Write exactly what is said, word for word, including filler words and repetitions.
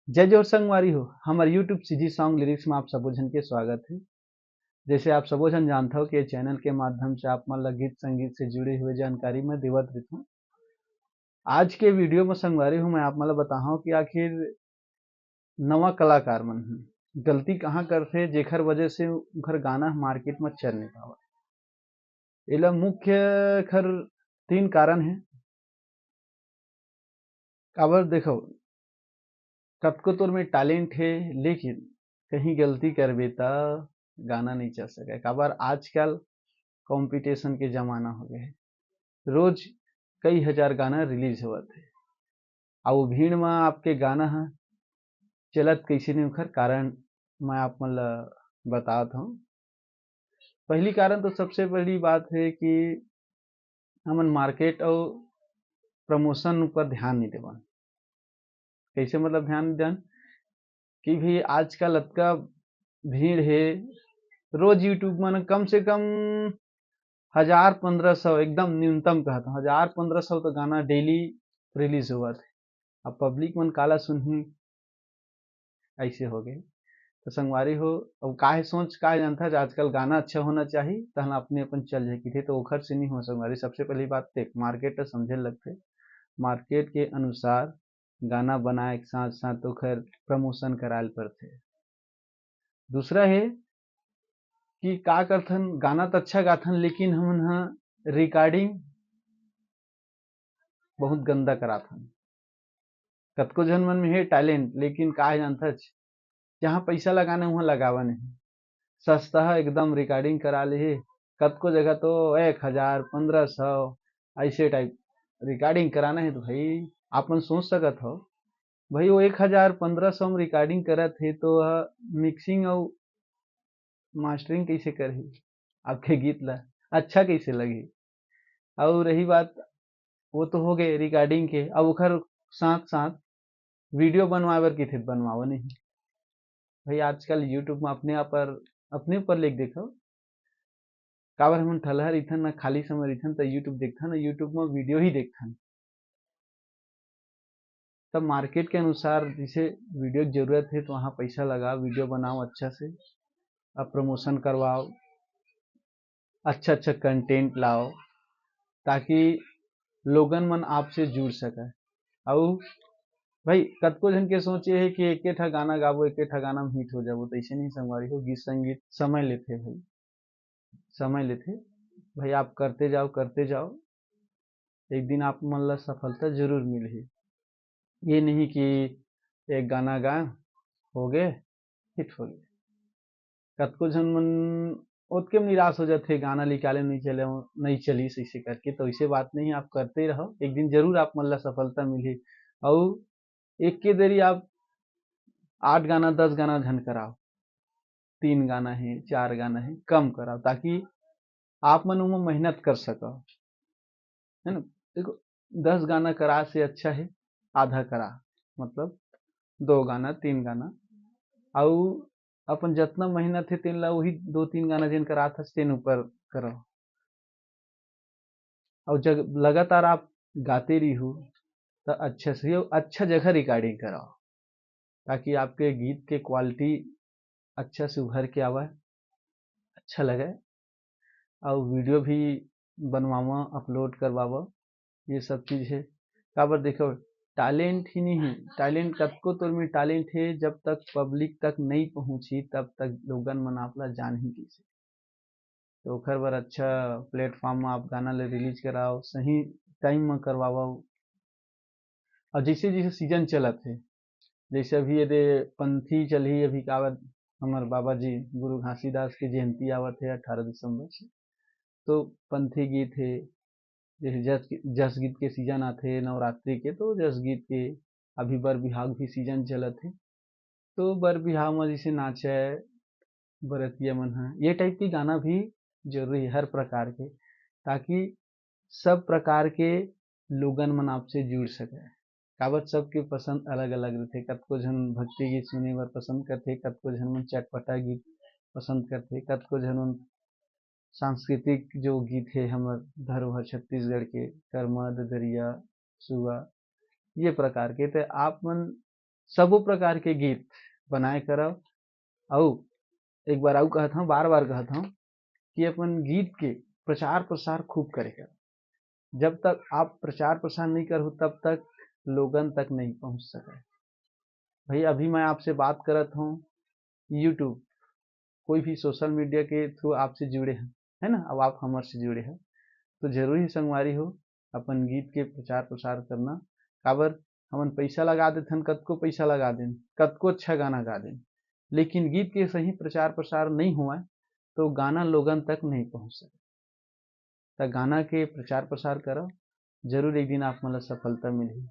जय जोहार संगवारी हो, हमर YouTube CG Song Lyrics में आप सबो झन के स्वागत है। जैसे आप सबो झन जानथव कि ये चैनल के माध्यम से आप मन ला गीत संगीत से जुड़े हुए जानकारी मैं देवत रहिथों। आज के वीडियो में संगवारी हो, मैं आप मन ला बताहूँ कि आखिर नवा कलाकार मन ह गलती कहाँ करथे, जेखर वजह से उनकर गाना मार्केट में चल नहीं पावत। एला मुख्य खर तीन कारण है। काबर देखो, कतको तोर में टैलेंट है, लेकिन कहीं गलती करबे त गाना नहीं चल सके। काबर आजकल कंपटीशन के जमाना हो गया है, रोज कई हजार गाना रिलीज होवत है। अब वो भीड़ में आपके गाना है चलत कैसे नहीं, ओखर कारण मैं आप मन ला बतात हूँ। पहली कारण तो सबसे पहली बात है कि हमन मार्केट और प्रमोशन ऊपर ध्यान नहीं देवन। कैसे मतलब ध्यान नहीं देवन कि भाई आजकल अतका भीड़ है, रोज YouTube में कम से कम हजार पंद्रह सौ, एकदम न्यूनतम कहता हूँ, हजार पंद्रह सौ तो गाना डेली रिलीज होवत है। अब पब्लिक मन काला सुनही, ऐसे हो गए। तो संगवारी हो, अब काहे सोच काहे जानता है, आजकल गाना अच्छा होना चाहिए तहन अपने अपन चल जाए किथे, तो ओखर से नहीं हो संगवारी। सबसे पहली बात देख, मार्केट तो समझे लगते, मार्केट के अनुसार गाना बनाए के साथ साथ ओखर प्रमोशन करायल पड़ते। दूसरा है कि का करथन, गाना तो अच्छा गाथन, लेकिन हमन ह रिकॉर्डिंग बहुत गंदा कराथन। कतको झन मन में है टैलेंट, लेकिन का है जानथच, जहाँ पैसा लगाना है वहाँ लगावा नहीं। सस्ता एकदम रिकॉर्डिंग करा ले, कतको जगह तो एक हजार, पंद्रह सौ, ऐसे टाइप रिकॉर्डिंग कराना है। तो भाई आप मन सोच सकत हो, भाई वो एक हजार पंद्रह सौ में रिकॉर्डिंग करत है तो मिक्सिंग और मास्टरिंग कैसे करही, आपके गीत ला अच्छा कैसे लगही। और रही बात, वो तो हो गए रिकॉर्डिंग के, अब ओखर साथ साथ वीडियो बनवाए बर किथे बनवाओ नहीं। भाई आजकल YouTube में अपने आप पर, अपने ऊपर लेके देखो, काबर हमन ठलहा रहिथन ना, खाली समय रहिथन त YouTube देखथन ना, YouTube में वीडियो ही देखथन। तब मार्केट के अनुसार जैसे वीडियो की जरूरत है तो वहाँ पैसा लगाओ, वीडियो बनाओ अच्छा से, अब प्रमोशन करवाओ, अच्छा अच्छा कंटेंट लाओ, ताकि लोगन मन आपसे जुड़ सके। अउ भाई कतको झन के सोच ये है कि एके ठा गाना गाबो, एके ठा गाना में हिट हो जाबो, तो ऐसे नहीं संगवारी हो। गीत संगीत समय लेथे भाई, समय लेथे भाई। आप करते जाओ, करते जाओ, एक दिन आप मन ला सफलता जरूर मिलही। ये नहीं कि एक गाना गा, हो गए, हिट हो गए। कतको झन मन ओतके में निराश हो जाथे, गाना निकाले नहीं चले, नहीं चली सही से करके। तो ऐसे बात नहीं, आप करते रहो, एक दिन जरूर आप मन ला सफलता मिलही। और एक के देरी आप आठ गाना, दस गाना झन कराओ, तीन गाना है, चार गाना है, कम कराओ, ताकि आप मन उमा मेहनत कर सको, है ना। देखो, दस गाना करा से अच्छा है आधा करा, मतलब दो गाना, तीन गाना, अउ अपन जतना मेहनत है तेन ला वही दो तीन गाना जेन करात हस तेन ऊपर करो। और जब लगातार आप गाते रहो तो अच्छा से और अच्छा जगह रिकॉर्डिंग कराओ, ताकि आपके गीत के क्वालिटी अच्छा से उभर के आवे, अच्छा लगे। और वीडियो भी बनवावा, अपलोड करवावा, ये सब चीज़ है। काबर देखो, टैलेंट ही नहीं है, टैलेंट कतको तोर में टैलेंट है, जब तक पब्लिक तक नहीं पहुँची तब तक लोगन मन आप ला जान ही कैसे। तो ओखर बर अच्छा प्लेटफॉर्म में आप गाना ले रिलीज कराओ, सही टाइम में करवाओ। और जैसे जैसे सीजन चलत है, जैसे अभी यदि पंथी चलही, अभी का आवत, हमर बाबा जी गुरु घासीदास के जयंती आवत है अठारह दिसंबर से, तो पंथी गीत है, जैसे जस जस गीत के सीजन आथे नवरात्रि के, तो जस गीत के अभी बर बिहाव भी सीजन चलत है, तो बर बिहाव में जैसे नाचे बरतिया मन है, ये टाइप के गाना भी जरूरी है हर प्रकार के, ताकि सब प्रकार के लोगन मन आपसे जुड़ सके। काबर सबके पसंद अलग-अलग रहिथे, कतको झन भक्ति गीत सुने बर पसंद करथे, कतको झन मन चटपटा गीत पसंद करथे, कतको झन मन सांस्कृतिक जो गीत हे हमर धरोहर छत्तीसगढ़ के, करमा, ददरिया, सुआ, ये प्रकार के। त आप मन सबो प्रकार के गीत बनाए करव। अउ एक बार अउ कहत हूँ, बार बार कहत हूँ कि अपन गीत के प्रचार प्रसार खूब करे करव। जब तक आप प्रचार प्रसार नहीं करहू, तब तक लोगन तक नहीं पहुँच सके। भाई, अभी मैं आपसे बात करत हूँ, YouTube, कोई भी सोशल मीडिया के थ्रू आपसे जुड़े हैं, है ना? अब आप हमर से जुड़े हैं, तो जरूरी है संगवारी हो अपन गीत के प्रचार प्रसार करना। काबर हमन पैसा लगा देथन, कतको पैसा लगा देन, कतको अच्छा गाना गा देन, लेकिन गीत के सही प्रचार प्रसार नहीं हुआ, तो गाना लोगन तक नहीं पहुँच सके। त गाना के प्रचार प्रसार करव, जरूर एक दिन आप मन ला सफलता मिलही।